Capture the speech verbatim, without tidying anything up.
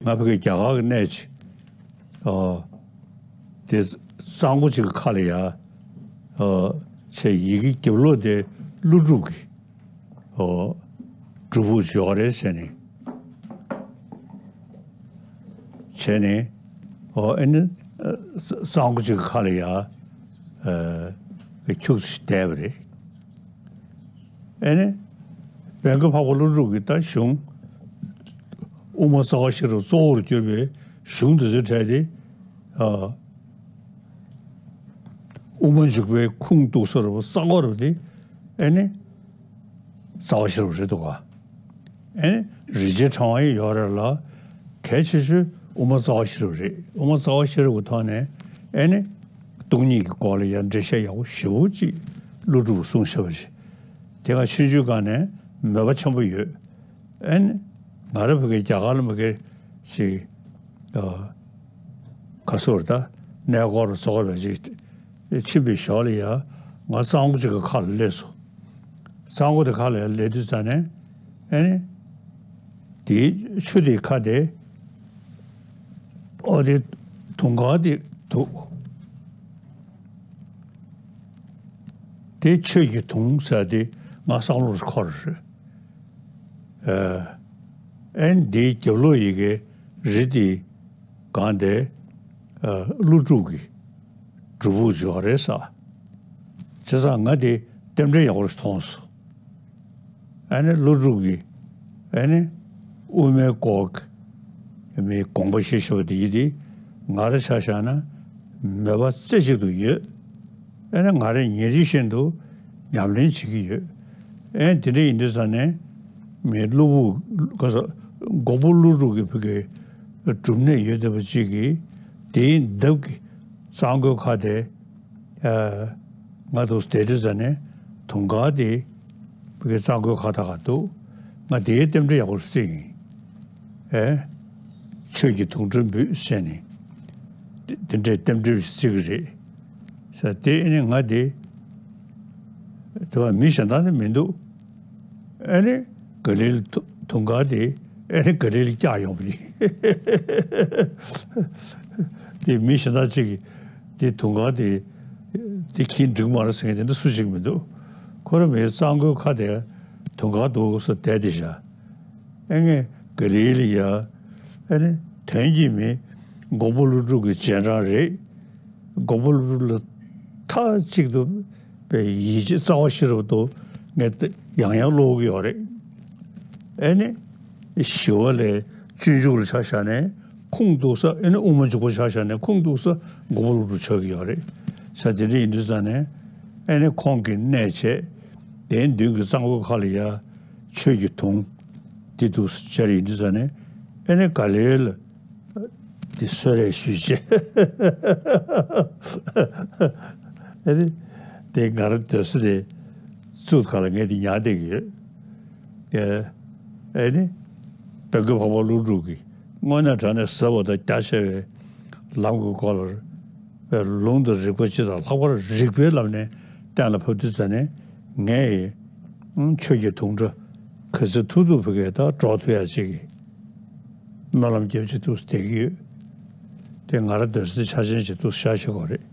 ང་ཕ་གི་རྒྱ་གར་གྱི་གནས་ཅིག་ཨ་དེ་གཙང་པོ་ཅིག་གི་ཁ་ལ་ཡ་ཨ་ཆེ་ཡི་གེ་རྒྱབ་ལོགས་དེ་ཀླུ་སྒྲུབ་ཀྱི་ཨོ་སྒྲུབ་ཕུག་ཅིག་ཡོད་རེད་ཟེར་ནས། བྱས་ནས་ཨོ་ཨེ་ནི་ཨ་གཙང་པོ་ཅིག་གི་ཁ་ལ་ཡ་ཨ་ཁྱུག་ཙམ་བསྡད་པ་རེད། ཨེ་ནི་བོན་སྐུ་འཕགས་པ་ཀླུ་སྒྲུབ་ཀྱི་ད་གཞུང་དབུ་མ་རྩ་བ་ཤེས་རབ་གཙོ་བོར་གྱུར་པའི་གཞུང་འདི་ཚོའི་གྲས་དེ་ཨ་དབུ་མ་འཇུག་པའི་ཁུངས་གཏུགས་ས་རུ་རྩ་བ་རུ་དེ་ཨེ་ནི་རྩ་བ་ཤེས་རབ་རེད་འདུག་ག་ཨེ་ནི་རིན་ཆེན་ཕྲེང་བ་ཡང་ཡོད་རེད་ལ། གལ་ཆེ་ཤོས་དབུ་མ་རྩ་བ་ཤེས་རབ་རེད། དབུ་མ་རྩ་བ་ཤེས་རབ་ཀྱི་ཐོག་ནས་ཨེ་ནི་སྟོང་ཉིད་ཀྱི་སྐོར་ལ་ཡང་འགྲེལ་བཤད་ཡག་པོ་ཞེ་པོ་ཅིག་ཀླུ་སྒྲུབ་གསུངས་བཞག་པ་ཞིག་དེ་ང་ཆུང་ཆུང་སྒང་ནས་མོས་པ་ཆེན་པོ་ཡོད། ཨེ་ནི་ང་རང་ཕ་གི་རྒྱ་གར་ལ་མ་གི་ཞིག་ཨ་ག་སོར་ད་གནས་སྐོར་ཚོགས་པ་ཅིག་ཕྱིན་པའི་ཞོར་ལ་ཡ་ང་གཙང་པོ་ཅིག་གི་ཁ་ལ་སླེབས་སོང་། གཙང་པོ་དེ་ཁ་ལ་ཡ་སླེབས་དུས་ཙ་ནས་ཨེ་ནི་དེའི་ཆུ་དེའི་ཁ་དེ་ཨོ་དེ་དུང་དཀར་དེ་འདུག་དེ་ཆོས་ཀྱི་དུང་ཟེར་དེ་ང་བསམ་བློར་འཁོར་རེད། ཨ་ཨེ་ནི་དེའི་རྒྱབ་ལོགས་ཡི་གེ་རི་དེའི་སྒང་དེ་ཨ་ཀླུ་སྒྲུབ་ཀྱི་སྒྲུབ་ཕུག་ཅིག་ཡོད་རེད་ཟེར། བྱས་ཙང་ང་དེ་རྟེན་འབྲེལ་ཡག་པོ་ཞིག་མཐོང་སོང་། ཨ་ནི་ཀླུ་སྒྲུབ་ཀྱི་ཨ་ནི་དབུ་མའི་སྐོར་གྱི་མི་དགོངས་པ་བཞེས་བཞག་པ་དེ་ཡིན་དེ་ང་རང་ཆ་བཞག་ན་མོས་པ་རྩེ་གཅིག་ཏུ་ཡོད། ཨ་ནི་ང་རང་ཉིན་རེ་བཞིན་དུ་ཉམས་ལེན་བྱེད་ཀྱི་ཡོད། ཨ་ནི་དེ་འདྲ་ཡིན་དུས་ཙ་ནས་མི་ཀླུ་སྒྲུབ་ག་ས་མགོན་པོ་ཀླུ་སྒྲུབ་ཀྱི་བུ་གའི་སྒྲུབ་གནས་ཡོད་བསྡད་པ་གཅིག་གིས་དེའི་འདབས་ཀྱི་གཙང་པོའི་ཁ་དེ། ཨ་ང་འདུག་བསྡད་དུས་ཙ་ནས་དུང་དཀར་དེ་བུ་གའི་གཙང་པོའི་ཁ་ཐག་ག་འདུག་ང་དེའི་རྟེན་འབྲེལ་ཡག་པོ་རྩེ་ཡིན། ཨེ་ཆོས་ཀྱི་དུང་སྒྲ་འབུད་ཟེར་ནས་དེ་དེ་འདྲའི་རྟེན་འབྲེལ་རྩེ་གི་རེད་ཟེར། དེ་ནི་ང་དེ་དེ་བ་མི་གཞན་དག་ནི་མི་འདུག་ཨེ་ནི་ག་ལེ་ལ་དུ་དུང་དཀར་དེ་ཨེ་ནི་ག་ལེ་ལ་བཀྱག་ཡོང་བ་རེད། དེ་མི་གཞན་དག་ཅིག་གིས་དེ་དུང་དཀར་དེ་དེ་ཁྱིམ་འགྲིག་མ་རེད་ཟེར་མཁན་དེ་འདྲ་སུ་ཞིག་མི་འདུག་ཁོ་རང་མིའི་གཙང་པོའི་ཁ་དེ་དུང་དཀར་འདུག་ཟེར་བསྡད་དེ་བཞག་ཨེ་ངས་ག་ལེ་ལ་ཡ་ཨེ་ནི་དོན་གྱི་མི་མགོན་པོ་ཀླུ་སྒྲུབ་ཀྱི་རྗེས་འབྲང་རེད། མགོན་པོ་ཀླུ་སྒྲུབ་ལ་མཐའ་གཅིག་ཏུ་པའི་ཡིད་ཆེས་རྩ་བ་ཤེས་རབ་ཏུ་ངས་ཡང་ཡང་ཀློག་གི་ཡོད་རེད། ཨེ་ནི་ཞི་བ་ལྷས་སྤྱོད་འཇུག་ལ་ཆ་བཞག་ནས་ཁུངས་གཏུགས་ས་ཨེ་ནི་དབུ་མ་འཇུག་པ་ཆ་བཞག་ནས་ཁུངས་གཏུགས་ས་མགོན་པོ་ཀླུ་སྒྲུབ་ཆགས་ཀྱི་ཡོད་རེད། ས་དེ་འདྲ་ཡིན་དུས་ཙང་ནས་ཨེ་ནི་ཁོང་གི་གནས་བྱས་དེའི་མདུན་གྱི་གཙང་པོའི་ཁ་ལ་ཡ་ཆོས་ཀྱི་དུང་དེ་འདུག་སེ་སྦྱར་ཡིན་དུས་ཙང་ནས་ཨེ་ནི་ག་ལེ་ལ། དེ་གསོལ་རས་ཞུས་རྗེས། ཨེ་ནི། དེ་ང་རང་སྡོད་ས་དེ་གཙུག་ཁ་ལ་ངས་དེ་ཉར་བསྡད་ཀྱི་ཡོད། ཨེ་ཨེ་ནི། བོན་སྐུ་འཕགས་པ་ཀླུ་སྒྲུབ་ཀྱིས་དངོས་གནས་དྲང་གནས་ཟབ་པ་དང་རྒྱ་ཆེ་བའི་ལམ་གྱི་སྐོར་ལ། ལུང་དང་རིགས་པ་སྤྱི་དང་ལྷག་པར་རིགས་པའི་ལམ་ནས་གཏན་ལ་ཕབ་དུས་ཙ་ནས་ངས་ཡི་ཆོས་ཀྱི་དུང་སྒྲ་ག་ཚོད་ཐུབ་ཐུབ་བོད་སྐད་དང་སྒྲོག་ཐུབ་ཡ་ཅིག་གི་སྨོན་ལམ་རྒྱབ་ཅིག་འདུག་བསྡད་ཀྱི་ཡོད། དེ་ང་རང་སྡོད་ས་དེ་ཆ་ཆེན་ཞིག་འདུག་ཤ་ཞིག་གོ་རེད།